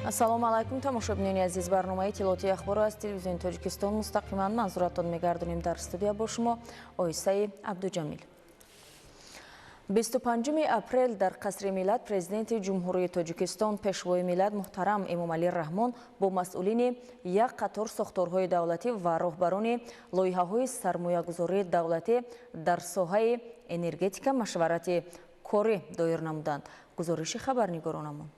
Ассалому алайкум, тамошобинони азиз. Барномаи иттилоотии ахборро аз Телевизиони Тоҷикистон мустақиман манзуратон мегардонем. Дар студия бо шумо Оисаи Абдуҷамил. 25 апрел дар Қасри Миллат Президенти Ҷумҳурии Тоҷикистон, Пешвои миллат муҳтарам Эмомалӣ Раҳмон бо масъулини як қатор сохторҳои давлатӣ ва роҳбарони лоиҳаҳои сармоягузории давлатӣ дар соҳаи энергетика машварати корӣ доир намуданд. Гузориши хабарнигоронамон.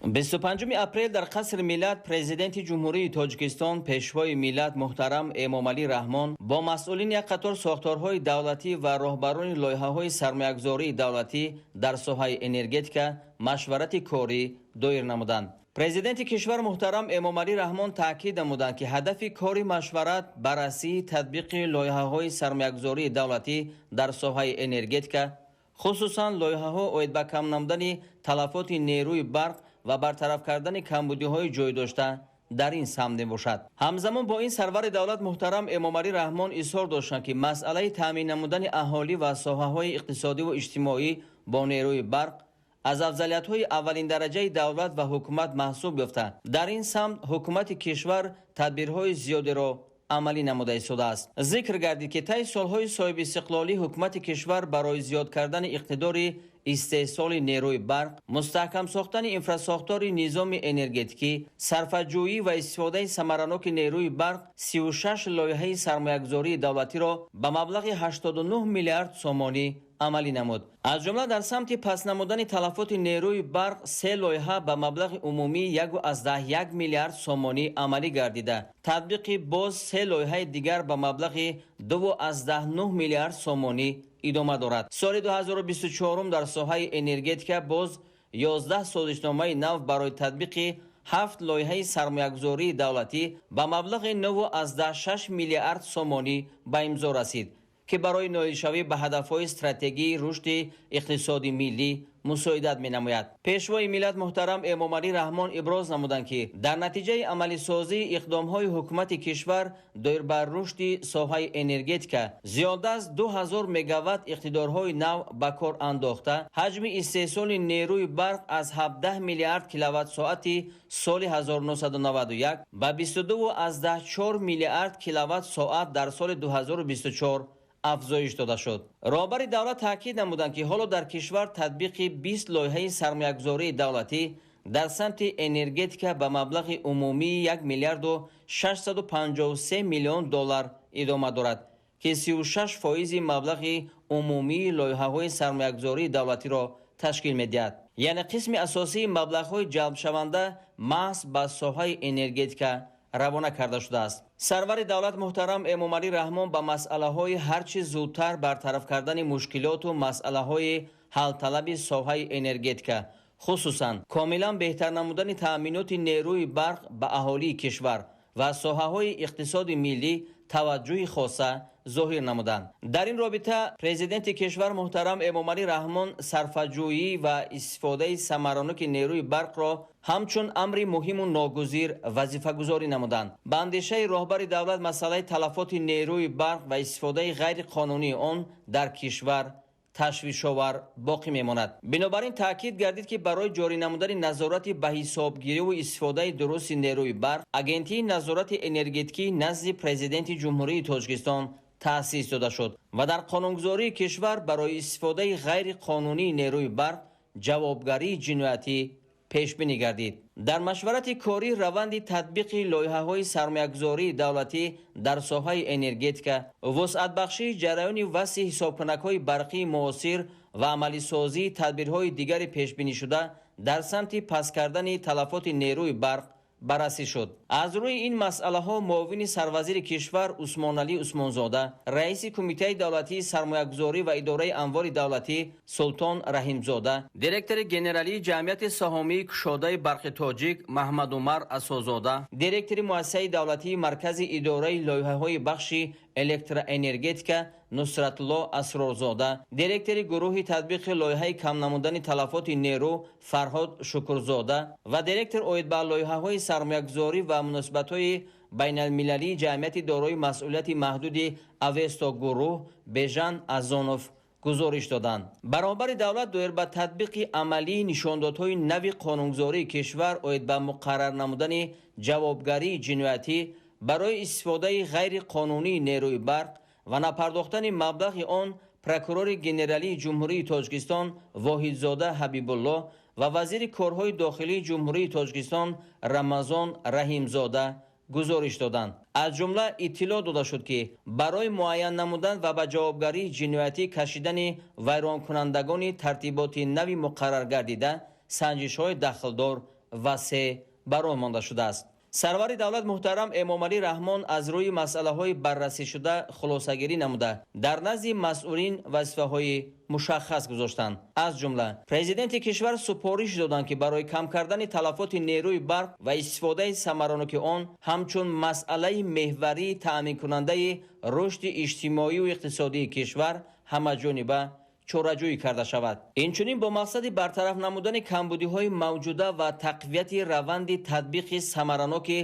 25 апрел дар Қасри Миллат Президенти Ҷумҳурии Тоҷикистон, Пешвои миллат муҳтарам Эмомалӣ Раҳмон бо масъулини як қатор сохторҳои давлатӣ ва роҳбарони лоиҳаҳои сармоягузории давлатӣ дар соҳаи энергетика машварати корӣ доир намуданд. Президенти кишвар муҳтарам Эмомалӣ Раҳмон таъкид намуданд, ки ҳадафи кори машварат баррасии татбиқи лоиҳаҳои сармоягузории давлатӣ дар соҳаи энергетика, хусусан лоиҳаҳо оид ба кам намудани талафоти нерӯи барқ ва бартараф кардани камбудиҳои ҷой дошта дар ин самт мебошад. Ҳамзамон бо ин, сарвари давлат муҳтарам Эмомалӣ Раҳмон изҳор доштанд, ки масъалаи таъмин намудани аҳолӣ ва соҳаҳои иқтисодиву иҷтимоӣ бо нерӯи барқ аз афзалиятҳои аввалиндараҷаи давлат ва ҳукумат маҳсуб ёфта, дар ин самт ҳукумати кишвар тадбирҳои зиёдеро амалӣ намуда истодааст. Зикр гардид, ки таи солҳои соҳибистиқлолӣ ҳукумати кишвар барои зиёд кардани иқтидори истеҳсоли нерӯи барқ, мустаҳкам сохтани инфрасохтори низоми энергетикӣ, сарфаҷӯӣ ва истифодаи самараноки нерӯи барқ 36 лоиҳаи сармоягузории давлатиро ба маблағи 89 миллиард сомонӣ амалӣ намуд. Аз ҷумла, дар самти паст намудани талафоти нерӯи барқ се лоиҳа ба маблағи умумии 1,1 миллиард сомонӣ амалӣ гардида, татбиқи боз се лоиҳаи дигар ба маблағи 2,9 миллиард сомонӣ идома дорад. Соли 2024 дар соҳаи энергетика боз 11 созишномаи нав барои татбиқи ҳафт лоиҳаи сармоягузории давлатӣ ба маблағи 9,6 миллиард сомонӣ ба имзо расид, ки барои ноилшавӣ ба ҳадафҳои стратегии рушди иқтисоди миллӣ мусоидат менамояд. Пешвои миллат муҳтарам Эмомалӣ Раҳмон иброз намуданд, ки дар натиҷаи амалисозии иқдомҳои ҳукумати кишвар доир ба рушди соҳаи энергетика зиёда аз 2000 мегаватт иқтидорҳои нав ба кор андохта, ҳаҷми истеҳсоли нерӯи барқ аз 17 миллиард киловатт-соати соли 1991 ба 22,4 миллиард киловатт-соат дар соли 2024 афзоиш дода шуд. Роҳбари давлат таъкид намуданд, ки ҳоло дар кишвар татбиқи 20 лоиҳаи сармоягузории давлатӣ дар самти энергетика ба маблағи умумии 1 миллиарду 653 миллион доллар идома дорад, ки 36 фоизи маблағи умумии лоиҳаҳои сармоягузории давлатиро ташкил медиҳад, яъне қисми асосии маблағҳои ҷалбшаванда маҳз ба соҳаи энергетика равона карда шудааст. Сарвари давлат муҳтарам Эмомалӣ Раҳмон ба масъалаҳои ҳар чӣ зудтар бартараф кардани мушкилоту масъалаҳои ҳалталаби соҳаи энергетика, хусусан комилан беҳтар намудани таъминоти нерӯи барқ ба аҳолии кишвар ва соҳаҳои иқтисоди миллӣ таваҷҷӯҳи хоса зоҳир намуданд. Дар ин робита Президенти кишвар муҳтарам Эмомалӣ Раҳмон сарфаҷӯӣ ва истифодаи самараноки нерӯи барқро ҳамчун амри муҳиму ногузир вазифагузорӣ намуданд. Ба андешаи роҳбари давлат, масъалаи талафоти нерӯи барқ ва истифодаи ғайриқонунии он дар кишвар ташвишовар боқӣ мемонад. Бинобар ин, таъкид гардид, ки барои ҷорӣ намудани назорати ба ҳисобгириву истифодаи дурусти нерӯи барқ Агентии назорати энергетикӣ назди Президенти Ҷумҳурии Тоҷикистон таъсис дода шуд ва дар қонунгузории кишвар барои истифодаи ғайриқонунии нерӯи барқ ҷавобгарии ҷиноятӣ пешбинӣ гардид. Дар машварати корӣ раванди татбиқи лоиҳаҳои сармоягузории давлатӣ дар соҳаи энергетика, вусъатбахшии ҷараёни васъи ҳисобкунакҳои барқии муосир ва амалисозии тадбирҳои дигари пешбинишуда дар самти паст кардани талафоти нерӯи барқ баррасӣ шуд. Аз рӯи ин масъалаҳо муовини сарвазири кишвар Усмоналӣ Усмонзода, раиси Кумитаи давлатии сармоягузорӣ ва идораи амволи давлатӣ Султон Раҳимзода, директори генералии Ҷамъияти саҳомии кушодаи Барқи Тоҷик Маҳмадумар Асозода, директори Муассисаи давлатии Маркази идораи лоиҳаҳои бахши электроэнергетика Нусратулло Асрорзода, директори гурӯҳи татбиқи лоиҳаи кам намудани талафоти нерӯ Фарҳод Шукурзода ва директор оид ба лоиҳаҳои сармоягузорӣ ва муносибатҳои байналмилалии Ҷамъияти дорои масъулияти маҳдуди Авесто Гурӯҳ Бежан Азонов Гузориш доданд. Баробари давлат доир ба татбиқи амалии нишондодҳои нави қонунгузории кишвар оид ба муқаррар намудани ҷавобгарии ҷиноятӣ барои истифодаи ғайриқонунии нерӯи барқ ва напардохтани маблағи он прокурори генералии Ҷумҳурии Тоҷикистон Воҳидзода Ҳабибулло ва вазири корҳои дохилии Ҷумҳурии Тоҷикистон Рамазон Раҳимзода гузориш доданд. Аз ҷумла иттилоъ дода шуд, ки барои муайян намудан ва ба ҷавобгарии ҷиноятӣ кашидани вайронкунандагони тартиботи нави муқаррар гардида санҷишҳои дахлдор васеъ бароҳ монда шудааст. Сарвари давлат муҳтарам Эмомалӣ Раҳмон аз рӯи масъалаҳои баррасӣшуда хулосагирӣ намуда дар назди масъулин вазифаҳои мушаххас гузоштанд. Аз ҷумла президенти кишвар супориш доданд, ки барои кам кардани талафоти нерӯи барқ ва истифодаи самараноки он ҳамчун масъалаи меҳварии таъминкунандаи рушди иҷтимоию иқтисодии кишвар ҳамаҷониба чораҷӯӣ карда шавад. Инчунин бо мақсади бартараф намудани камбудиҳои мавҷуда ва тақвияти раванди татбиқи самараноки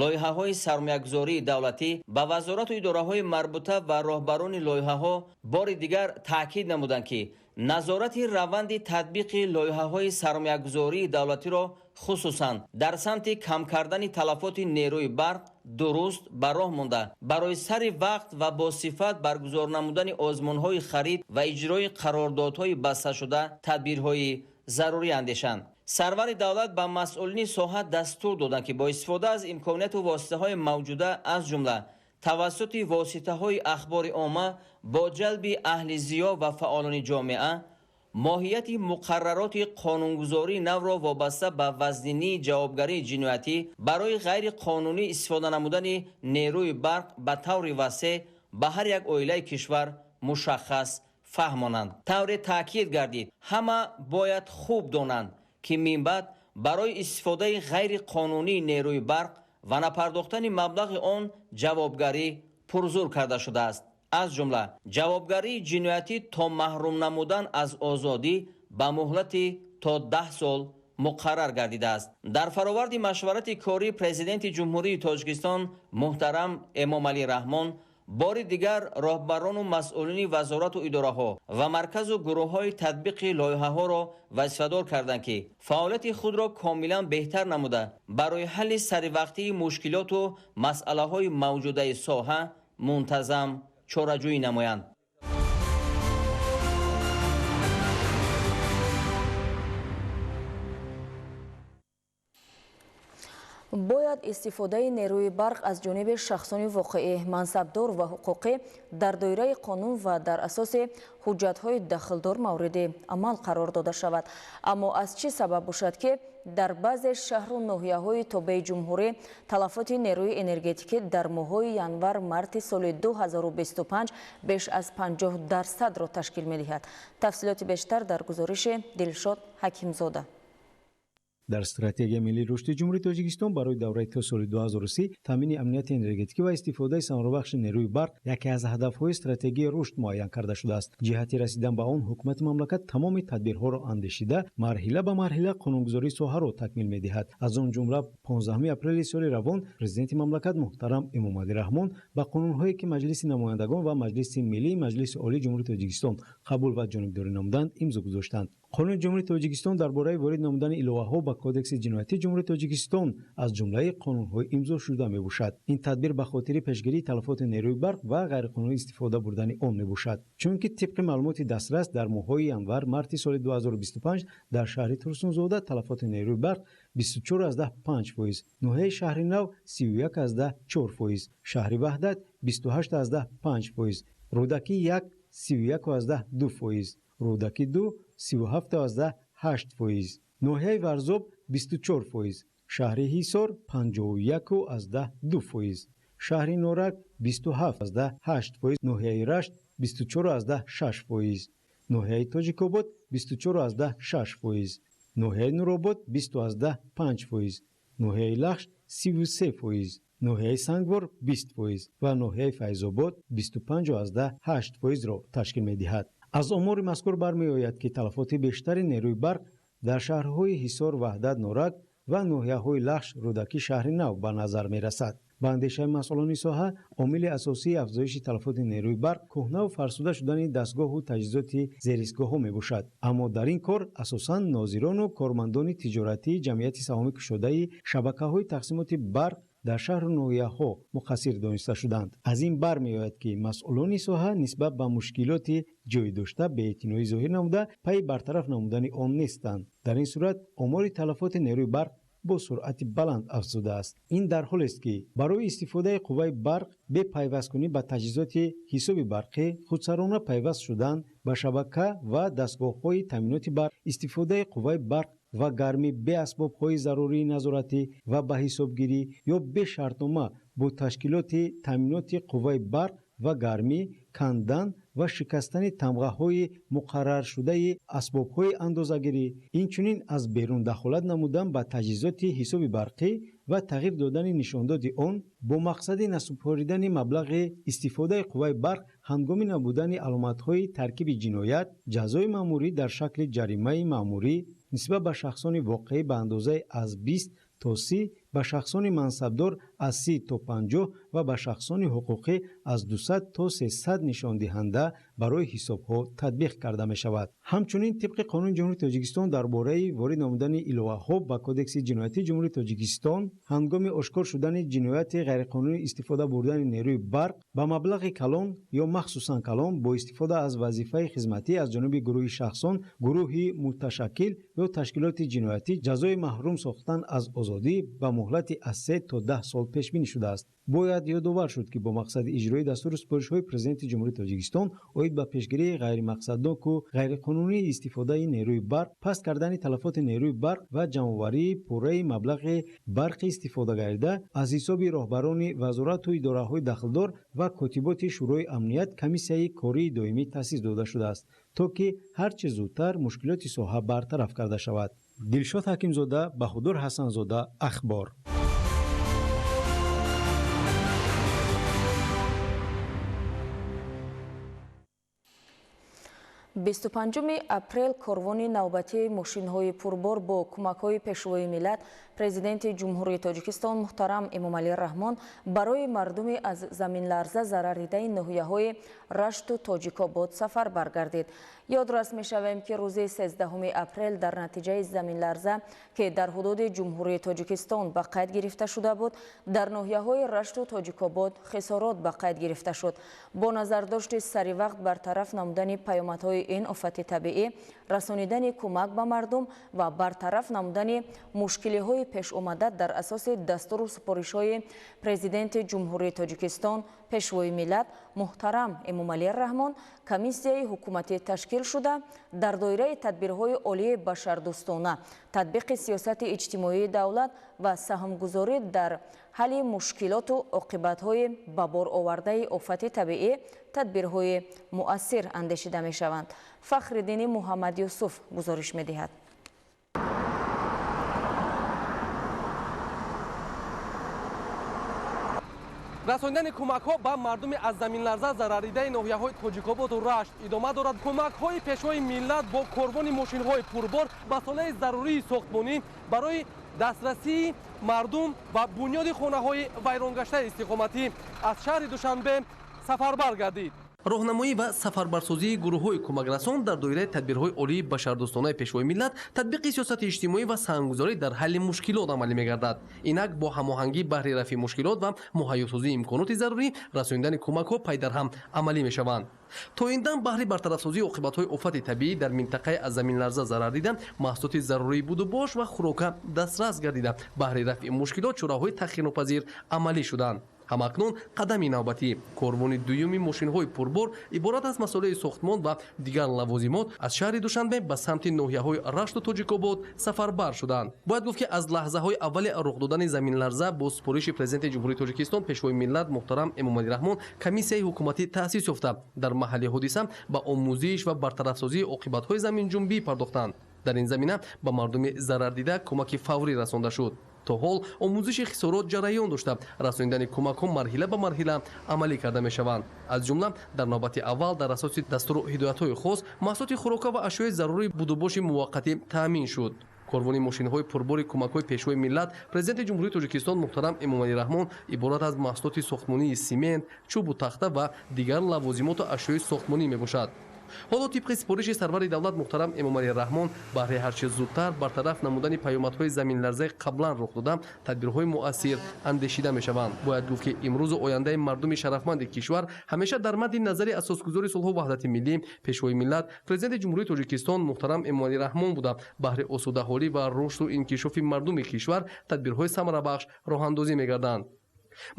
лоиҳаҳои сармоягузории давлатӣ ба вазорату идораҳои марбута ва роҳбарони лоиҳаҳо бори дигар таъкид намуданд, ки назорати раванди татбиқи лоиҳаҳои сармоягузории давлатиро хусусан дар самти кам кардани талафоти нерӯи барқ дуруст ба роҳ монда, барои сари вақт ва бо сифат баргузор намудани озмунҳои харид ва иҷрои қарордодҳои басташуда тадбирҳои зарурӣ андешанд. Сарвари давлат ба масъулини соҳа дастур доданд, ки бо истифода аз имконияту воситаҳои мавҷуда, аз ҷумла тавассути воситаҳои ахбори омма бо ҷалби аҳли зиё ва фаъолони ҷомеа моҳияти муқаррароти қонунгузории навро вобаста ба вазнинии ҷавобгарии ҷиноятӣ барои ғайриқонунӣ истифода намудани нерӯи барқ ба таври васеъ ба ҳар як оилаи кишвар мушаххас фаҳмонанд. Тавре таъкид гардид, ҳама бояд хуб донанд, ки минбаъд барои истифодаи ғайриқонунии нерӯи барқ ва напардохтани маблағи он ҷавобгарӣ пурзур карда шудааст. Аз ҷумла ҷавобгарии ҷиноятӣ то маҳрум намудан аз озодӣ ба муҳлати то 10 сол муқаррар гардидааст. Дар фароварди машварати корӣ президенти Ҷумҳурии Тоҷикистон муҳтарам Эмомалӣ Раҳмон бори дигар роҳбарону масъулини вазорату идораҳо ва марказу гурӯҳҳои татбиқи лоиҳаҳоро вазифадор карданд, ки фаъолияти худро комилан беҳтар намуда барои ҳалли саривақтии мушкилоту масъалаҳои мавҷудаи соҳа мунтазам чораҷӯӣ намоянд. Бояд истифодаи нерӯи барқ аз ҷониби шахсони воқеӣ, мансабдор ва ҳуқуқӣ дар доираи қонун ва дар асоси ҳуҷҷатҳои дахлдор мавриди амал қарор дода шавад. Аммо аз чӣ сабаб бошад, ки дар баъзе шаҳру ноҳияҳои тобеи ҷумҳурӣ талафоти нерӯи энергетикӣ дар моҳҳои январ-марти соли 2025 беш аз 50%-ро ташкил медиҳад? Тафсилоти бештар дар гузориши Дилшод Ҳакимзода. Дар стратегияи миллии рушди Ҷумҳурии Тоҷикистон барои давраи то соли 2030 таъмини амнияти энергетикӣ ва истифодаи самарабахши нерӯи барқ яке аз ҳадафҳои стратегияи рушд муайян карда шудааст. Ҷиҳати расидан ба он ҳукумати мамлакат тамоми тадбирҳоро андешида марҳила ба марҳила қонунгузории соҳаро такмил медиҳад. Аз он ҷумла 15 апрели соли равон президенти мамлакат муҳтарам Эмомалӣ Раҳмон ба қонунҳое ки Маҷлиси намояндагон ва Маҷлиси миллии Маҷлиси Олии Ҷумҳурии Тоҷикистон қабул ва ҷонибдорӣ намуданд имзо гузоштанд. Қонуни Ҷумҳурии Тоҷикистон дар бораи ворид намудани иловаҳо ба Кодекси ҷиноятии Ҷумҳурии Тоҷикистон аз ҷумлаи қонунҳои имзошуда мебошад. Ин тадбир ба хотири пешгирии талафоти нерӯи барқ ва ғайриқонунӣ истифода бурдани он мебошад. Чунки тибқи маълумоти дастрас дар моҳҳои январ-марти соли 2025 дар шаҳри Турсунзода талафоти нерӯи барқ 24,5%, ноҳияи Шаҳри Нав 31,4%, шаҳри Ваҳдат 28,5%, Рӯдакӣ 1 31,2%, Рӯдакӣ 2 37,8%, ноҳияи Варзоб 24%, шаҳри Ҳисор 51,2%, шаҳри Норак 27,8%, ноҳияи Рашт 24,6%, ноҳияи Тоҷикобод 24,6%, ноҳияи Нуробод 20,5%, ноҳияи Лахш 33%, ноҳияи Сангвор 20% ва ноҳияи Файзобод 25,8%-ро ташкил медиҳад. Аз омори мазкур бармеояд, ки талафоти бештари нерӯи барқ дар шаҳрҳои Ҳисор, Ваҳдат, Норак ва ноҳияҳои Лахш, Рӯдакӣ, Шаҳри Нав ба назар мерасад. Ба андешаи масъулони соҳа, омили асосии афзоиши талафоти нерӯи барқ кӯҳнаву фарсуда шудани дастгоҳу таҷҳизоти зеристгоҳҳо мебошад. Аммо дар ин кор асосан нозирону кормандони тиҷоратии ҷамъияти саҳомӣ кушодаи шабакаҳои тақсимоти барқ дар шаҳру ноҳияҳо муқассир дониста шуданд. Аз ин бармеояд, ки масъулони соҳа нисбат ба мушкилоти ҷой дошта беэътиноӣ зоҳир намуда, пайи бартараф намудани он нестанд. Дар ин сурат омори талафоти нерӯи барқ бо суръати баланд афзудааст. Ин дар ҳолест, ки барои истифодаи қувваи барқ бе пайвасткунӣ ба таҷҳизоти ҳисоби барқӣ, худсарона пайваст шудан ба шабака ва дастгоҳҳои таъминоти барқ, истифодаи қувваи барқ ва гармӣ бе асбобҳои зарурии назоратӣ ва ба ҳисобгирӣ ё бе шартнома бо ташкилоти таъминоти қувваи барқ ва гармӣ, кандан ва шикастани тамғаҳои муқарраршудаи асбобҳои андозагирӣ, инчунин аз берун дахолат намудан ба таҷҳизоти ҳисоби барқӣ ва тағйир додани нишондоди он бо мақсади насупоридани маблағи истифодаи қувваи барқ ҳангоми набудани аломатҳои таркиби ҷиноят, ҷазои маъмурӣ дар шакли ҷаримаи маъмурӣ нисбат ба шахсони воқеӣ ба андозаи аз 20 то 30, ба шахсони мансабдор аз 30 то 50 ва ба шахсони ҳуқуқӣ аз 200 то 300 нишондиҳанда барои ҳисобҳо татбиқ карда мешавад. Ҳамчунин тибқи Қонуни Ҷумҳурии Тоҷикистон дар бораи ворид намудани иловаҳо ба Кодекси ҷиноятии Ҷумҳурии Тоҷикистон ҳангоми ошкор шудани ҷинояти ғайриқонунӣ истифода бурдани нерӯи барқ ба маблағи калон ё махсусан калон бо истифода аз вазифаи хизматӣ аз ҷониби гурӯҳи шахсон, гурӯҳи муташаккил ё ташкилоти ҷиноятӣ ҷазои маҳрум сохтан аз озодӣ ба муҳлати аз 3 то 10 сол пешбинӣ шудааст. Бояд ёдовар шуд, ки бо мақсади иҷрои дастуру супоришҳои Президенти Ҷумҳурии Тоҷикистон оид ба пешгирии ғайримақсадноку ғайриқонунии истифодаи нерӯи барқ, паст кардани талафоти нерӯи барқ ва ҷамъоварии пурраи маблағи барқи истифодагардида аз ҳисоби роҳбарони вазорату идораҳои дахлдор ва котиботи Шӯрои амният комиссияи кории доимӣ таъсис дода шудааст, то ки ҳар чӣ зудтар мушкилоти соҳа бартараф карда шавад. Дилшод Ҳакимзода, Баҳодур Ҳасанзода, Ахбор. Бисту панҷуми апрел корвони навбатии мошинҳои пурбор бо кӯмакҳои Пешвои миллат, Президенти Ҷумҳурии Тоҷикистон муҳтарам Эмомалӣ Раҳмон барои мардуми аз заминларза зарардидаи ноҳияҳои Рашту Тоҷикобод сафар баргардид. Ёдрас мешавем, ки рӯзи 13 апрел дар натиҷаи заминларза, ки дар ҳудуди Ҷумҳурии Тоҷикистон ба қайд гирифта шуда буд, дар ноҳияҳои Рашту Тоҷикобод хисорот ба қайд гирифта шуд. Бо назардошти саривақт бартараф намудани паёмадҳои ин офати табиӣ, расонидани кӯмак ба мардум ва бартараф намудани мушкилиҳои пешомада дар асоси дастуру супоришҳои Президенти Ҷумҳурии Тоҷикистон, Пешвои миллат муҳтарам Эмомалӣ Раҳмон комиссияи ҳукуматӣ ташкил шуда, дар доираи тадбирҳои олии башардӯстона, татбиқи сиёсати иҷтимоии давлат ва саҳмгузорӣ дар ҳалли мушкилоту оқибатҳои ба бор овардаи офати табиӣ тадбирҳои муассир андешида мешаванд. Фахриддини Муҳаммадюсуф гузориш медиҳад. Расонидани кӯмакҳо ба мардуми аз заминларза зарардидаи ноҳияҳои Тоҷикободу Рашт идома дорад. Кӯмакҳои Пешвои миллат бо корвони мошинҳои пурбор масолаи зарурии сохтмонӣ барои дастрасии мардум ва бунёди хонаҳои вайронгаштаи истиқоматӣ аз шаҳри Душанбе сафарбар гардид. Роҳнамоӣ ва сафарбарсозии гурӯҳҳои кӯмакрасон дар доираи тадбирҳои олии башардӯстонаи Пешвои миллат, татбиқи сиёсати иҷтимоӣ ва саҳмгузорӣ дар ҳалли мушкилот амалӣ мегардад. Инак бо ҳамоҳангӣ баҳри рафъи мушкилот ва муҳайёсозии имконоти зарурӣ расонидани кӯмакҳо пайдарҳам амалӣ мешаванд. То ин дам баҳри бартарафсозии оқибатҳои офати табиӣ дар минтақаи аз заминларза зарар дида, маҳсулоти зарурии будубош ва хӯрока дастрас гардида, баҳри рафъи мушкилот чораҳои таъхирнопазир амалӣ шуданд. Ҳамакнун қадами навбатӣ корвони дуюми мошинҳои пурбор иборат аз масолеҳи сохтмон ва дигар лавозимот аз шаҳри Душанбе ба самти ноҳияҳои Рашту Тоҷикобод сафарбар шуданд. Бояд гуфт, ки аз лаҳзаҳои аввали рух додани заминларза бо супориши Президенти Ҷумҳурии Тоҷикистон, Пешвои миллат муҳтарам Эмомалӣ Раҳмон комиссияи ҳукуматӣ таъсис ёфта, дар маҳалли ҳодиса ба омӯзиш ва бартарафсозии оқибатҳои заминҷунбӣ пардохтанд. Дар ин замина ба мардуми зарардида кӯмаки фаврӣ расонда шуд. То ҳол омӯзиши хисорот ҷараён дошта, расонидани кӯмакҳо марҳила ба марҳила амалӣ карда мешаванд. Аз ҷумла дар навбати аввал дар асоси дастуру ҳидоятҳои хос маҳсулоти хӯрока ва ашёи зарурии будубоши муваққатӣ таъмин шуд. Корвони мошинҳои пурбори кӯмакҳои Пешвои миллат, Президенти Ҷумҳурии Тоҷикистон муҳтарам Эмомалӣ Раҳмон иборат аз маҳсулоти сохтмонии симент, чӯбу тахта ва дигар лавозимоту ашёи сохтмонӣ мебошад. Ҳоло тибқи супориши сарвари давлат муҳтарам Эмомалӣ Раҳмон баҳри ҳарчи зудтар бартараф намудани паёмадҳои заминларзаи қаблан рух дода тадбирҳои муассир андешида мешаванд. Бояд гуфт, ки имрӯзу ояндаи мардуми шарафманди кишвар ҳамеша дар мадди назари асосгузори сулҳу ваҳдати миллӣ, Пешвои миллат, Президенти Ҷумҳурии Тоҷикистон муҳтарам Эмомалӣ Раҳмон буда, баҳри осудаҳолӣ ва рушду инкишофи мардуми кишвар тадбирҳои самарабахш роҳандозӣ мегарданд.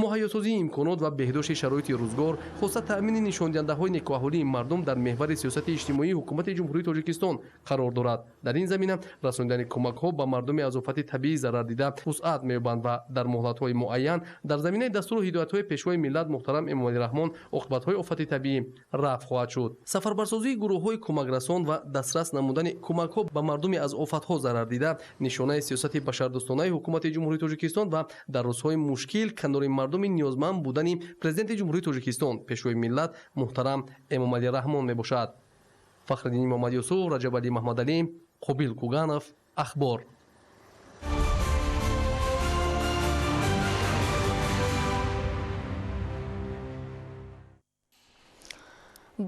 Муҳайёсозии имконот ва беҳдошти шароити рӯзгор, хоса таъмини нишондиҳандаҳои некӯаҳолии мардум дар меҳвари сиёсати иҷтимоии Ҳукумати Ҷумҳурии Тоҷикистон қарор дорад. Дар ин замина расонидани кӯмакҳо ба мардуми аз офати табиӣ зарардида вусъат меёбанд ва дар муҳлатҳои муайян дар заминаи дастуру ҳидоятҳои Пешвои миллат муҳтарам Эмомалӣ Раҳмон оқибатҳои офати табиӣ рафъ хоҳад шуд. Сафарбарсозии гурӯҳҳои кӯмакрасон ва дастрас намудани кӯмакҳо ба мардуми аз офатҳо зарардида нишонаи сиёсати башардӯстонаи Ҳукумати Ҷумҳурии Тоҷикистон ва дар рӯзҳои мушкил канори мардуми ниёзманд будани Президенти Ҷумҳурии Тоҷикистон, Пешвои миллат муҳтарам Эмомалӣ Раҳмон мебошад. Фахриддин Муҳаммадюсуф, Раҷабалӣ Маҳмадалӣ, Қобил Куганов, Ахбор.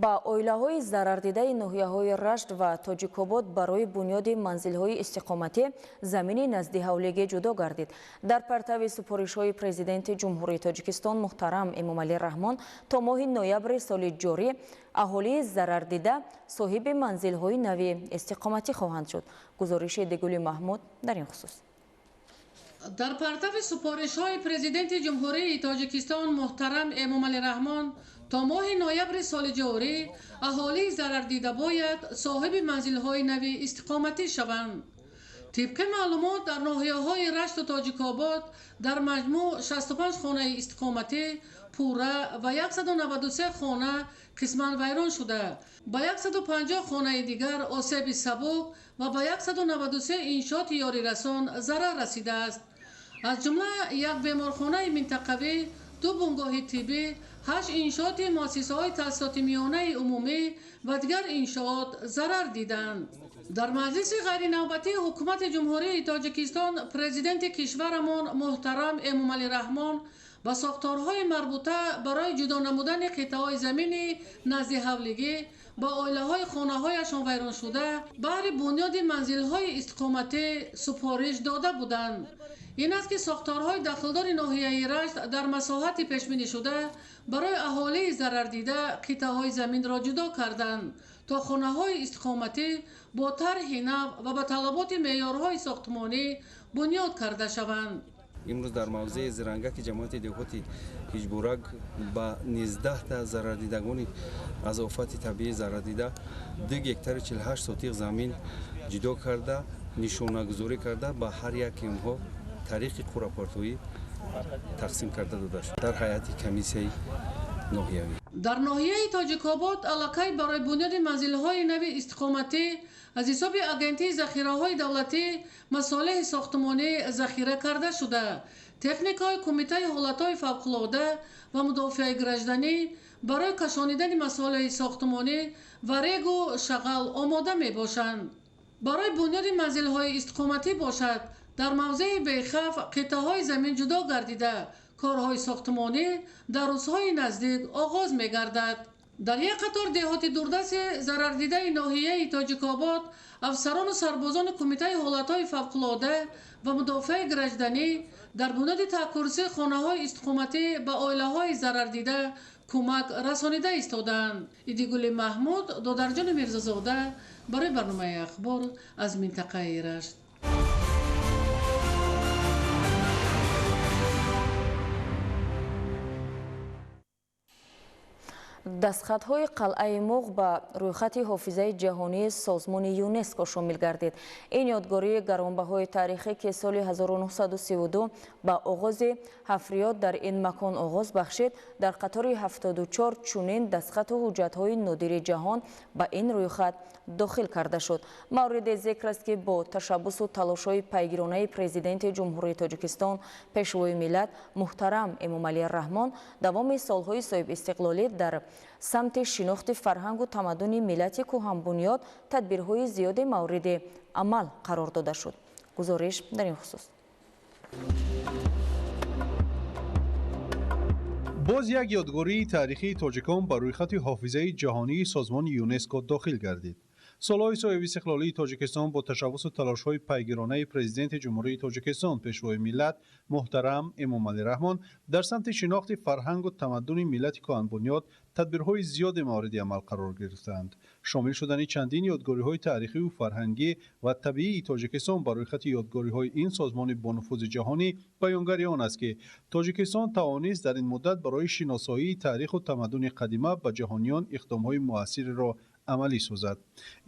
Ба оилаҳои зарардидаи ноҳияҳои Рашт ва Тоҷикобод барои бунёди манзилҳои истиқоматӣ замини наздиҳавлигӣ ҷудо гардид. Дар партави супоришҳои Президенти Ҷумҳурии Тоҷикистон муҳтарам Эмомалӣ Раҳмон то моҳи ноябри соли ҷорӣ аҳолии зарардида соҳиби манзилҳои нави истиқоматӣ хоҳанд шуд. Гузориши Дегули Маҳмуд дар ин хусус. Дар партави супоришҳои Президенти Ҷумҳурии Тоҷикистон муҳтарам Эмомалӣ Раҳмон то моҳи ноябри соли ҷорӣ аҳолии зарардида бояд соҳиби манзилҳои нави истиқоматӣ шаванд. Тибқи маълумот, дар ноҳияҳои Рашту Тоҷикобод дар маҷмӯъ 65 хонаи истиқоматӣ пурра ва 193 хона қисман вайрон шуда, ба 150 хонаи дигар осеби сабук ва ба 193 иншооти ёрирасон зарар расидааст. Аз ҷумла як беморхонаи минтақавӣ, ду бунгоҳи тиббӣ, 8 иншооти муассисаҳои таҳсилоти миёнаи умумӣ ва дигар иншоот зарар диданд. Дар маҷлиси ғайринавбатии Ҳукумати Ҷумҳурии Тоҷикистон Президенти кишварамон муҳтарам Эмомалӣ Раҳмон ба сохторҳои марбута барои ҷудо намудани қитъаҳои замини наздиҳавлигӣ ба оилаҳои хонаҳояшон вайроншуда баҳри бунёди манзилҳои истиқоматӣ супориш дода буданд. Ин аст, ки сохторҳои дахлдори ноҳияи Рашт дар масоҳати пешбинишуда барои аҳолии зарардида қитъаҳои заминро ҷудо карданд, то хонаҳои истиқоматӣ бо тарҳи нав ва ба талаботи меъёрҳои сохтмонӣ бунёд карда шаванд. Имрӯз дар мавзеи Зирангаки ҷамоати деҳоти Ҳиҷбурак ба 19 зарардидагони аз офати табиӣ зарардида 2 гектари 48 сотиқ замин ҷудо карда, нишонагузорӣ карда, ба ҳар яки онҳо тариқи қуръапартоӣ тақсим карда дода шуд дар ҳайати комиссияи ноҳиявӣ. Дар ноҳияи Тоҷикобод аллакай барои бунёди манзилҳои нави истиқоматӣ аз ҳисоби Агентии захираҳои давлатӣ масолеҳи сохтмонӣ захира карда шуда, техникаҳои Кумитаи ҳолатҳои фавқулода ва мудофиаи гражданӣ барои кашонидани масолеҳи сохтмонӣ ва регу шағал омода мебошанд. Барои бунёди манзилҳои истиқоматӣ бошад, дар мавзеи Бехавф қитъаҳои замин ҷудо гардида, корҳои сохтмонӣ дар рӯзҳои наздик оғоз мегардад. Дар як қатор деҳоти дурдасти зарардидаи ноҳияи Тоҷикобод афсарону сарбозони Кумитаи ҳолатҳои фавқулода ва мудофиаи гражданӣ дар бунёди таъкурсии хонаҳои истиқоматӣ ба оилаҳои зарардида кӯмак расонида истодаанд. Идигули Маҳмуд, Додарҷони Мирзозода барои барномаи Ахбор аз минтақаи Рашт. Дастхатҳои қалъаи Муғ ба рӯйхати ҳофизаи ҷаҳонии созмони ЮНЕСКО шомил гардид. Ин ёдгории гаронбаҳои таърихӣ, ки соли 1932 ба оғози ҳафриёт дар ин макон оғоз бахшид, дар қатори 74 чунин дастхату ҳуҷҷатҳои нодири ҷаҳон ба ин рӯйхат дохил карда шуд. Мавриди зикр аст, ки бо ташаббусу талошҳои пайгиронаи Президенти Ҷумҳурии Тоҷикистон, Пешвои миллат муҳтарам Эмомалӣ Раҳмон давоми солҳои соҳибистиқлолӣ дар самти шинохти фарҳангу тамаддуни миллати кӯҳанбунёд тадбирҳои зиёде мавриди амал қарор дода шуд. Гузориш дар ин хусус. Боз як ёдгории таърихии тоҷикон ба рӯйхати ҳофизаи ҷаҳонии созмони ЮНЕСКО дохил гардид. Солҳои соҳибистиқлолии Тоҷикистон бо ташаббусу талошҳои пайгиронаи Президенти Ҷумҳурии Тоҷикистон, Пешвои миллат муҳтарам Эмомалӣ Раҳмон дар самти шинохти фарҳангу тамаддуни миллати коҳанбунёд тадбирҳои зиёде мавриди амал қарор гирифтаанд. Шомил шудани чандин ёдгориҳои таърихию фарҳангӣ ва табиии Тоҷикистон ба рӯйхати ёдгориҳои ин созмони бонуфузи ҷаҳонӣ баёнгари он аст, ки Тоҷикистон тавонист дар ин муддат барои шиносоии таъриху тамаддуни қадима ба ҷаҳониён иқдомҳои муассиреро амалӣ созад.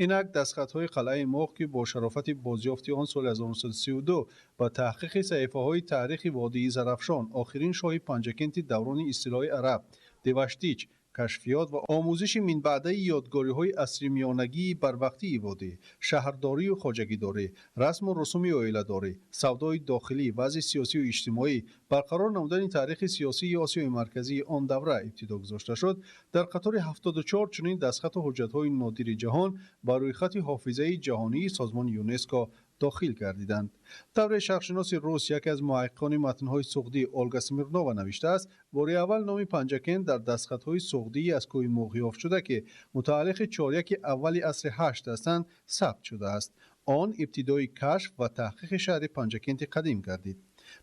Инак дастхатҳои қалъаи Муғ, ки бо шарофати бозёфти он соли 1932 ба таҳқиқи саҳифаҳои таърихи водии Зарафшон, охирин шоҳи Панҷакенти даврони истилои араб Деваштич, кашфиёт ва омӯзиши минбаъдаи ёдгориҳои асримиёнагии барвақтии водӣ, шаҳрдорию хоҷагидорӣ, расму русуми оиладорӣ, савдои дохилӣ, вазъи сиёсию иҷтимоӣ, барқарор намудани таърихи сиёсии Осиёи Марказии он давра ибтидо гузошта шуд, дар қатори 74 чунин дастхату ҳуҷҷатҳои нодири ҷаҳон ба рӯйхати ҳофизаи ҷаҳонии созмони ЮНЕСКО дохил гардиданд. Тавре шарқшиноси рус, яке аз муҳаққиқони матнҳои суғдӣ Олга Смирнова навиштааст, бори аввал номи Панҷакент дар дастхатҳои суғдии аз кӯҳи Муғ ёфт шуда, ки мутааллиқи чоряки аввали асри ҳашт ҳастанд, сабт шудааст. Он ибтидои кашф ва таҳқиқи шаҳри Панҷакенти қадим гардид.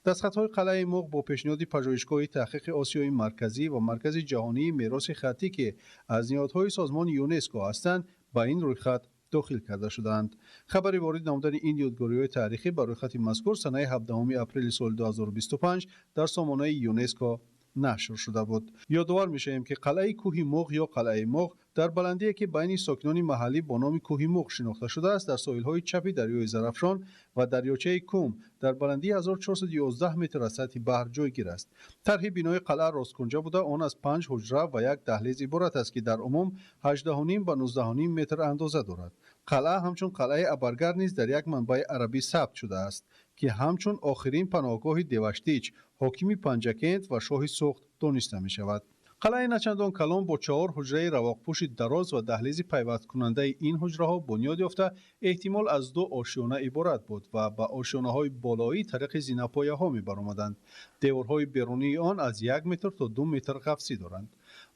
Дастхатҳои қалъаи Муғ бо пешниҳоди пажӯҳишгоҳи таҳқиқи Осиёи Марказӣ ва Маркази ҷаҳонии мероси хаттӣ, ки аз ниҳодҳои созмони ЮНЕСКО ҳастанд, ба ин рӯйхат дохил карда шудаанд. Хабари ворид намудани ин ёдгориҳои таърихӣ ба рӯйхати мазкур санаи 17 апрели соли 2025 дар сомонаи ЮНЕСКО нашр шуда буд. Ёдовар мешавем, ки қалъаи кӯҳи Муғ ё қалъаи Муғ дар баландие, ки байни сокинони маҳаллӣ бо номи кӯҳи Муғ шинохта шудааст, дар соҳилҳои чапи дарёи Зарафшон ва дарёчаи Кум дар баландии 1411 метр аз сатҳи баҳр ҷойгир аст. Тарҳи бинои қалъа росткунҷа буда, он аз 5 ҳуҷра ва як даҳлез иборат аст, ки дар умум 18,5 ба 19,5 метр андоза дорад. Қалъа ҳамчун қалъаи Абаргар низ дар як манбаи арабӣ сабт шудааст, ки ҳамчун охирин паноҳгоҳи Деваштич, ҳокими Панҷакент ва шоҳи Суғд дониста мешавад. Қалъаи начандон калон бо 4 ҳуҷраи равоқпӯши дароз ва даҳлези пайвасткунандаи ин ҳуҷраҳо бунёд ёфта, эҳтимол аз 2 ошёна иборат буд ва ба ошёнаҳои болоӣ тариқи зинапояҳо мебаромаданд. Деворҳои берунии он аз 1 метр то 2 метр ғафсӣ доранд.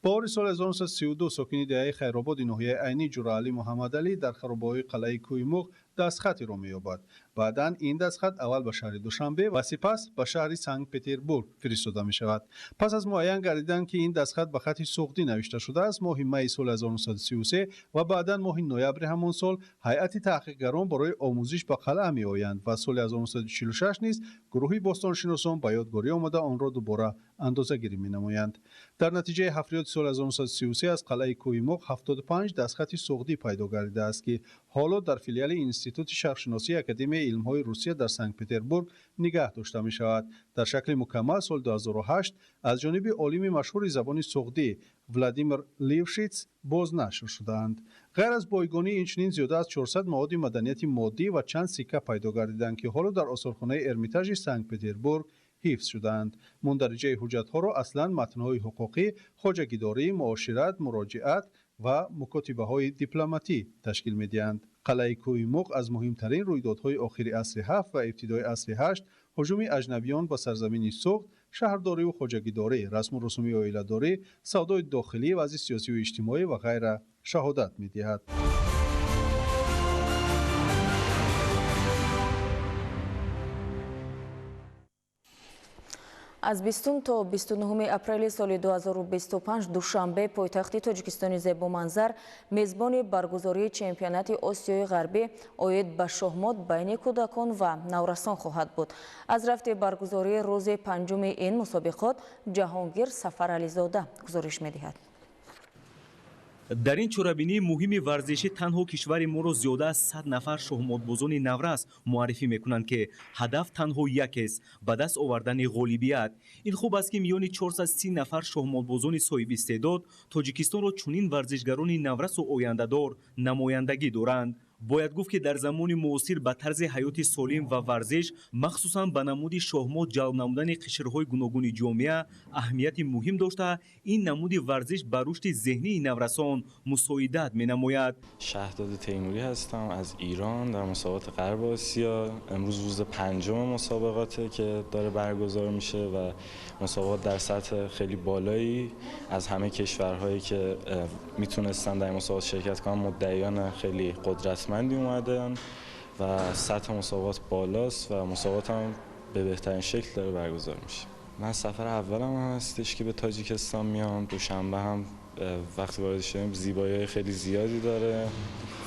Баҳори соли 1932 сокини деҳаи Хайрободи ноҳияи Айнӣ Ҷураалӣ Муҳаммадалӣ дар харобаҳои қалъаи кӯҳи Муғ дастхатеро меёбад. Баъдан ин дастхат аввал ба шаҳри Душанбе ва сипас ба шаҳри Санкт-Петербург фиристода мешавад. Пас аз муайян гардидан, ки ин дастхат ба хати суғдӣ навишта шудааст, моҳи майи соли 1933 ва баъдан моҳи ноябри ҳамон сол ҳайати таҳқиқгарон барои омӯзиш ба қалъа меоянд ва соли 1946 низ гурӯҳи бостоншиносон ба ёдгорӣ омада онро дубора андозагирӣ менамоянд. Дар натиҷаи ҳафриёти соли 1933 аз қалъаи кӯҳи Муғ 75 дастхати суғдӣ пайдо гардидааст, ки ҳоло дар филиали Институти шарқшиносии Академияи илмҳои Русия дар Санкт-Петербург нигаҳ дошта мешавад. Дар шакли мукаммал соли 2008 аз ҷониби олими машҳури забони суғдӣ Владимир Лившиц бознашр шудаанд. Ғайр аз бойгонӣ инчунин зиёда аз 400 маводи маданияти моддӣ ва чанд сикка пайдо гардиданд, ки ҳоло дар осорхонаи Эрмитажи Санкт-Петербург ҳифз шудаанд. Мундариҷаи ҳуҷҷатҳоро аслан матнҳои ҳуқуқӣ, хоҷагидорӣ, муошират, муроҷиат ва мукотибаҳои дипломатӣ ташкил медиҳанд. Қалъаи кӯҳи Муғ аз муҳимтарин рӯйдодҳои охири асри ҳафт ва ибтидои асри ҳашт, ҳуҷуми аҷнабиён ба сарзамини Суғд, шаҳрдорию хоҷагидорӣ, расму русуми оиладорӣ, савдои дохилӣ, вазъи сиёсию иҷтимоӣ ва ғайра шаҳодат медиҳад. Аз 20 то 29 апрели соли 2025 Душанбе, пойтахти Тоҷикистони зебоманзар, мезбони баргузории чемпионати Осиёи Ғарбӣ оид ба шоҳмот байни кӯдакон ва наврасон хоҳад буд. Аз рафти баргузории рӯзи панҷуми ин мусобиқот Ҷаҳонгир Сафарализода гузориш медиҳад. Дар ин чорабинии муҳими варзишӣ танҳо кишвари моро зиёда аз 100 нафар шоҳмотбозони наврас муаррифӣ мекунанд, ки ҳадаф танҳо якест – ба даст овардани ғолибият. Ин хуб аст, ки миёни 430 нафар шоҳмотбозони соҳибистеъдод Тоҷикистонро чунин варзишгарони наврасу ояндадор намояндагӣ доранд. Бояд гуфт, ки дар замони муосир ба тарзи ҳаёти солим ва варзиш, махсусан ба намуди шоҳмот ҷалб намудани қишрҳои гуногуни ҷомеа аҳамияти муҳим дошта, ин намуди варзиш ба рушди зеҳнии наврасон мусоидат менамояд. Шаҳдод Теймурӣ ҳастам аз Ирон дар мусобиқоти Ғарби Осиё. Имрӯз рӯзи панҷум мусобиқоте ки дора баргузор мише ва мусобиқот дар сатҳ хеле болایی аз ҳама кишварҳое ки میتونستن در این مسابقات شرکت کنن مدعیان خیلی قدرتمندی اومدن و سطح مسابقات بالاست و مسابقات هم به بهترین شکل داره برگزار میشه. من سفر اولم هم هستش که به تاجیکستان میام. دوشنبه هم وقتی وارد شدیم زیبایی خیلی زیادی داره،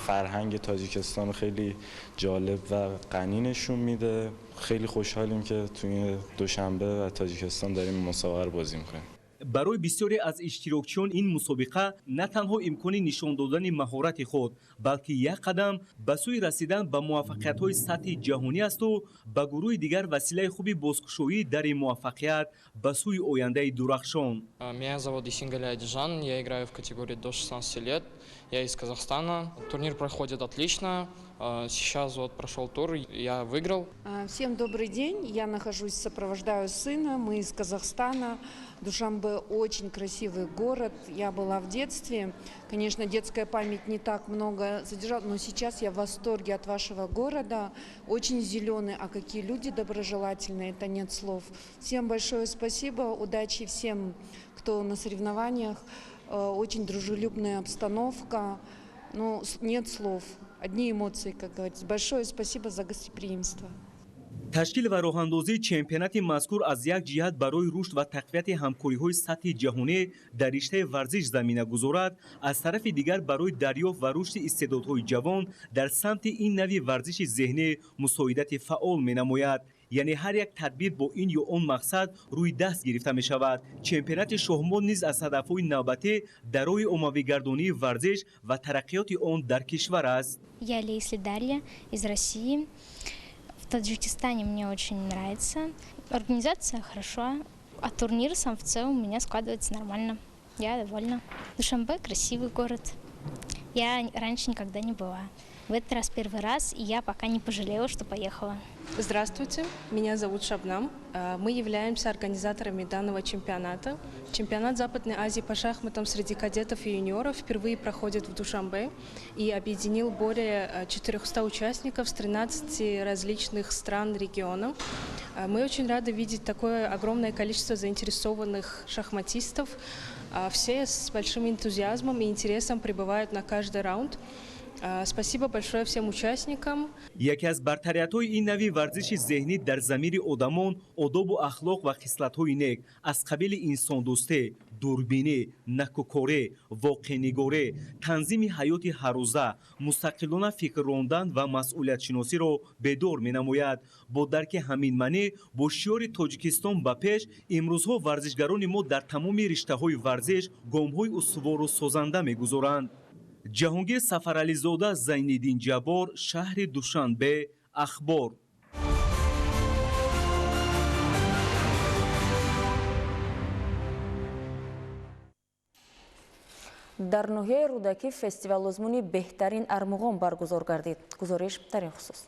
فرهنگ تاجیکستان خیلی جالب و غنی نشون میده. خیلی خوشحالیم که توی دوشنبه و تاجیکستان داریم مسابقه رو بازی میکنیم. Барои бисёре аз иштирокчиён ин мусобиқа на танҳо имкони нишон додани маҳорати худ, балки як қадам ба сӯи расидан ба муваффақиятҳои сатҳи ҷаҳонӣ асту ба гурӯҳи дигар василаи хуби бозкушоӣ дари муваффақият ба сӯи ояндаи дурахшон. Меня зовут Исингаля Адижан, я играю в категории до 16 лет, я из Казахстана. Турнир проходит отлично. Сейчас вот прошел тур, я выиграл. Всем добрый день, я нахожусь, сопровождаю сына, мы из Казахстана. Душанбе очень красивый город, я была в детстве. Конечно, детская память не так много задержала, но сейчас я в восторге от вашего города. Очень зеленый, а какие люди доброжелательные, это нет слов. Всем большое спасибо, удачи всем, кто на соревнованиях. Очень дружелюбная обстановка, ну, нет слов. Одни эмоции, как говорится. Большое спасибо за гостеприимство. Ташкил ва роҳандозии чемпионати мазкур аз як ҷиҳат барои рушд ва тақвияти ҳамкориҳои сатҳи ҷаҳонӣ дар риштаи варзиш замина гузорад, аз тарафи дигар барои дарёфт ва рушди истеъдодҳои ҷавон дар самти ин нави варзиши зеҳнӣ мусоидати фаъол менамояд. Яъне ҳар як тадбир бо ин ё он мақсад рӯи даст гирифта мешавад. Чемпионати шоҳмот низ аз ҳадафҳои навбатӣ дар роҳи оммавигардонии варзиш ва тараққиёти он дар кишвар аст. Я Лейсли Дарья из России. В Таджикистане мне очень нравится. Организация хорошо, а турнир сам в целом у меня складывается нормально. Я довольна. Душанбе красивый город. Я раньше никогда не была. В этот раз первый раз, и я пока не пожалела, что поехала. Здравствуйте, меня зовут Шабнам. Мы являемся организаторами данного чемпионата. Чемпионат Западной Азии по шахматам среди кадетов и юниоров впервые проходит в Душанбе и объединил более 400 участников с 13 различных стран региона. Мы очень рады видеть такое огромное количество заинтересованных шахматистов. Все с большим энтузиазмом и интересом прибывают на каждый раунд. Спасибо большое всем участникам. Яке аз бартариятҳои ин нави варзиши зеҳнӣ дар замири одамон одобу ахлоқ ва хислатҳои нек аз қабили инсондӯстӣ, дурбинӣ, накӯкорӣ, воқеънигорӣ, танзими ҳаёти ҳаррӯза, мустақилона фикр рондан ва масъулиятшиносиро бедор менамояд. Бо дарки ҳамин маънӣ, бо шиёри Тоҷикистон ба пеш, имрӯзҳо варзишгарони мо дар тамоми риштаҳои варзиш гомҳои устувору созанда мегузоранд. Ҷаҳонгир Сафарализода, Зайниддин Ҷаббор, шаҳри Душанбе, Ахбор. Дар ноҳияи Рӯдакӣ фестивал-озмуни беҳтарин армуғон баргузор гардид. Гузориш дар ин хусус.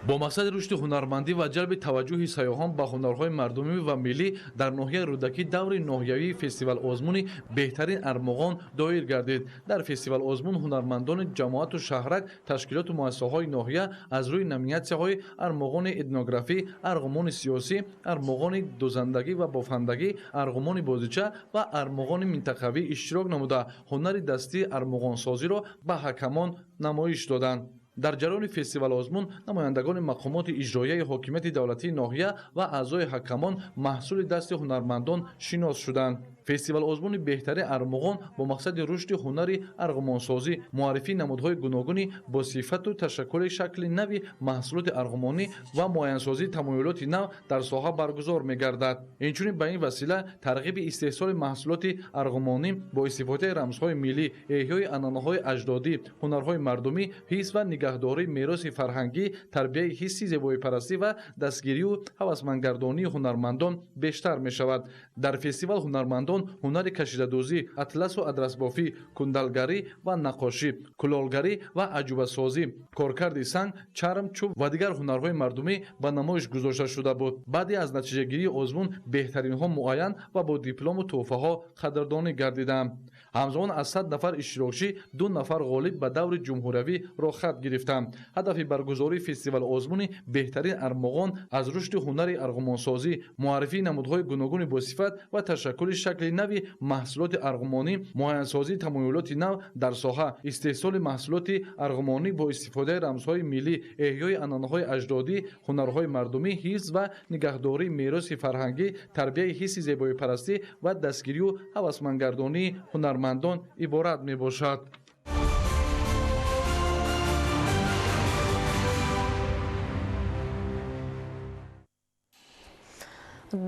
Бо мақсади рушди ҳунармандӣ ва ҷалби таваҷҷӯҳи сайёҳон ба ҳунарҳои мардумӣ ва миллӣ дар ноҳияи Рӯдакӣ даври ноҳиявии фестивал-озмуни беҳтарин армуғон доир гардид. Дар фестивал-озмун ҳунармандони ҷамоату шаҳрак, ташкилоту муассисаҳои ноҳия аз рӯи номинатсияҳои армуғони этнографӣ, арғумони сиёсӣ, армуғони дузандагӣ ва бофандагӣ, арғумони бозича ва армуғони минтақавӣ иштирок намуда, ҳунари дастии армуғонсозиро ба ҳакамон намоиш доданд. Дар ҷараёни фестивал-озмун намояндагони мақомоти иҷроияи ҳокимияти давлатии ноҳия ва аъзои ҳакамон маҳсули дасти ҳунармандон шинос шуданд. Фестивал-озмуни беҳтарин армуғон бо мақсади рушди ҳунари арғумонсозӣ, муаррифии намудҳои гуногуни бо сифату ташаккули шакли нави маҳсулоти арғумонӣ ва муайянсозии тамоюлоти нав дар соҳа баргузор мегардад. Инчунин ба ин васила тарғиби истеҳсоли маҳсулоти арғумонӣ бо истифодаи рамзҳои миллӣ, эҳёи анъанаҳои аҷдодӣ, ҳунарҳои мардумӣ, ҳис ва нигаҳдории мероси фарҳангӣ, тарбияи ҳисси зебоипарастӣ ва дастгирию ҳавасмандгардонии ҳунармандон бештар мешавад. Дар фестивал ҳунармандон ҳунармандон ҳунари кашидадӯзӣ, атласу адрасбофӣ, кундалгарӣ ва наққошӣ, кулолгарӣ ва аҷубасозӣ, коркарди санг, чарм, чӯб ва дигар ҳунарҳои мардумӣ ба намоиш гузошта шуда буд. Баъди аз натиҷагирии озмун беҳтаринҳо муайян ва бо диплому тӯҳфаҳо қадрдонӣ гардиданд. Ҳамзамон аз 100 нафар иштирокчӣ 2 нафар ғолиб ба даври ҷумҳуриявӣ роҳхат гирифтанд. Ҳадафи баргузории фестивал-озмуни беҳтарин армуғон аз рушди ҳунари арғумонсозӣ, муаррифии намудҳои гуногуни босифат ва ташаккули шакли нави маҳсулоти арғумонӣ, муайянсозии тамоюлоти нав дар соҳа, истеҳсоли маҳсулоти арғумонӣ бо истифодаи рамзҳои миллӣ, эҳёи анъанаҳои аҷдодӣ, ҳунарҳои мардумӣ, ҳифз ва нигаҳдории мероси фарҳангӣ, тарбияи ҳисси зебоипарастӣ ва дастгирию ҳавасмандгардонии ҳунармандон иборат мебошад.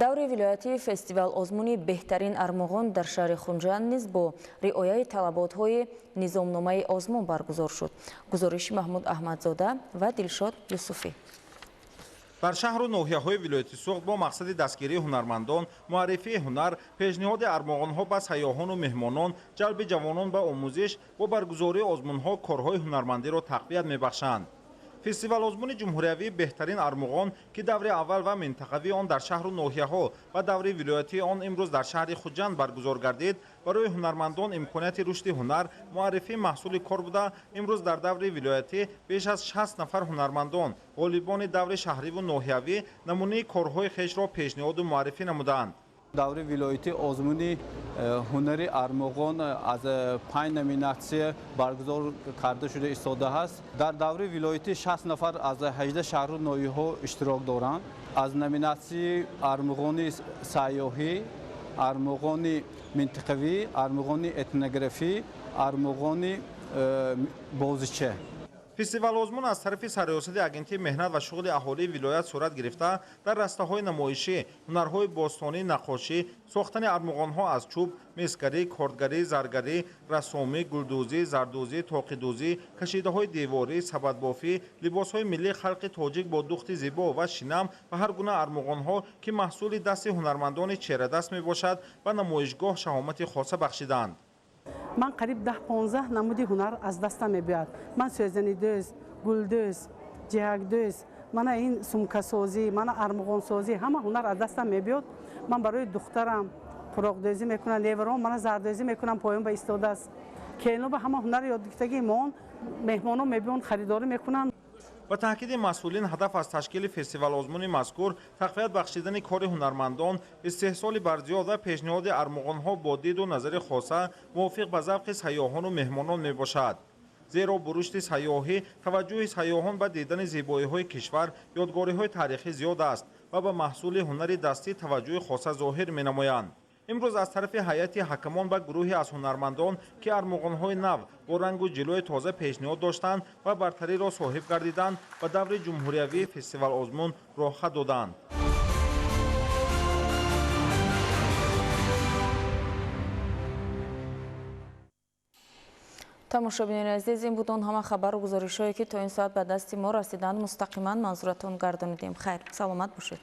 Даври вилоятии фестивал-озмуни беҳтарин армуғон дар шаҳри Хунҷанд низ бо риояи талаботҳои низомномаи озмун баргузор шуд. Гузориши Маҳмуд Аҳмадзода ва Дилшод Юсуфӣ. Дар шаҳру ноҳияҳои вилояти Суғд бо мақсади дастгирии ҳунармандон, муаррифии ҳунар, пешниҳоди армуғонҳо ба сайёҳону меҳмонон, ҷалби ҷавонон ба омӯзиш бо баргузории озмунҳо корҳои ҳунармандиро тақвият мебахшанд. Фестивал-озмуни ҷумҳуриявии беҳтарин армуғон, ки даври аввал ва минтақавии он дар шаҳру ноҳияҳо ва даври вилоятии он имрӯз дар шаҳри Хуҷанд баргузор гардид, барои ҳунармандон имконияти рушди ҳунар, муаррифии маҳсули кор буда, имрӯз дар даври вилоятӣ беш аз 60 нафар ҳунармандон, ғолибони даври шаҳриву ноҳиявӣ намунаи корҳои хешро пешниҳоду муаррифӣ намуданд. Даври вилоятии озмуни ҳунари армуғон аз 5 номинатсия баргузор карда шуда истода аст. Дар даври вилоятӣ 60 нафар аз 18 шаҳру ноҳияҳо иштирок доранд. Аз номинатсияи армуғони сайёҳӣ, армуғони минтақавӣ, армуғони этнографӣ, армуғони бозича. Фестивал-озмун аз тарафи Сарриёсати Агентии меҳнат ва шуғли аҳолии вилоят сурат гирифта, дар растаҳои намоишӣ, ҳунарҳои бостонӣ, наққошӣ, сохтани армуғонҳо аз чӯб, мисгарӣ, кордгарӣ, заргарӣ, рассомӣ, гулдӯзӣ, зардӯзӣ, тоқидӯзӣ, кашидаҳои деворӣ, сабадбофӣ, либосҳои миллии халқи тоҷик бо духти зебо ва шинам ва ҳар гуна армуғонҳо, ки маҳсули дасти ҳунармандони чеҳрадаст мебошад, ба намоишгоҳ шаҳомати хоса бахшиданд. Ман қариб 10-15 намуди ҳунар аз дастам мебиёяд. Ман сӯзанидӯз, гулдӯз, ҷиҳакдӯз, мана ин сумкасозӣ, мана армуғонсозӣ, ҳама ҳунар аз дастам мебиёд. Ман барои духтарам қуроқдӯзӣ мекунам, леварон мана зардӯзӣ мекунам, поён ба истодааст. Келино ба ҳама ҳунар ёдгирифтагии мон, меҳмонон мебиёнд, харидорӣ мекунанд. Ба таъкиди масъулин, ҳадаф аз ташкили фестивал-озмуни мазкур тақвият бахшидани кори ҳунармандон, истеҳсоли барзиёд ва пешниҳоди армуғонҳо бо диду назари хоса мувофиқ ба завқи сайёҳону меҳмонон мебошад. Зеро бо рушди сайёҳӣ таваҷҷӯҳи сайёҳон ба дидани зебоиҳои кишвар, ёдгориҳои таърихӣ зиёд аст ва ба маҳсули ҳунари дастӣ таваҷҷӯҳи хоса зоҳир менамоянд. Имрӯз аз тарафи ҳайати ҳакамон ба гурӯҳе аз ҳунармандон, ки армуғонҳои нав бо рангу ҷилои тоза пешниҳод доштанд ва бартариро соҳиб гардиданд, ба даври ҷумҳуриявии фестивал-озмун роҳхат доданд. Тамошобинони азиз, ин буд он ҳама хабару гузоришҳое, ки то ин соат ба дасти мо расиданд. Мустақиман манзуратон гардонидем. Хайр, саломат бошед.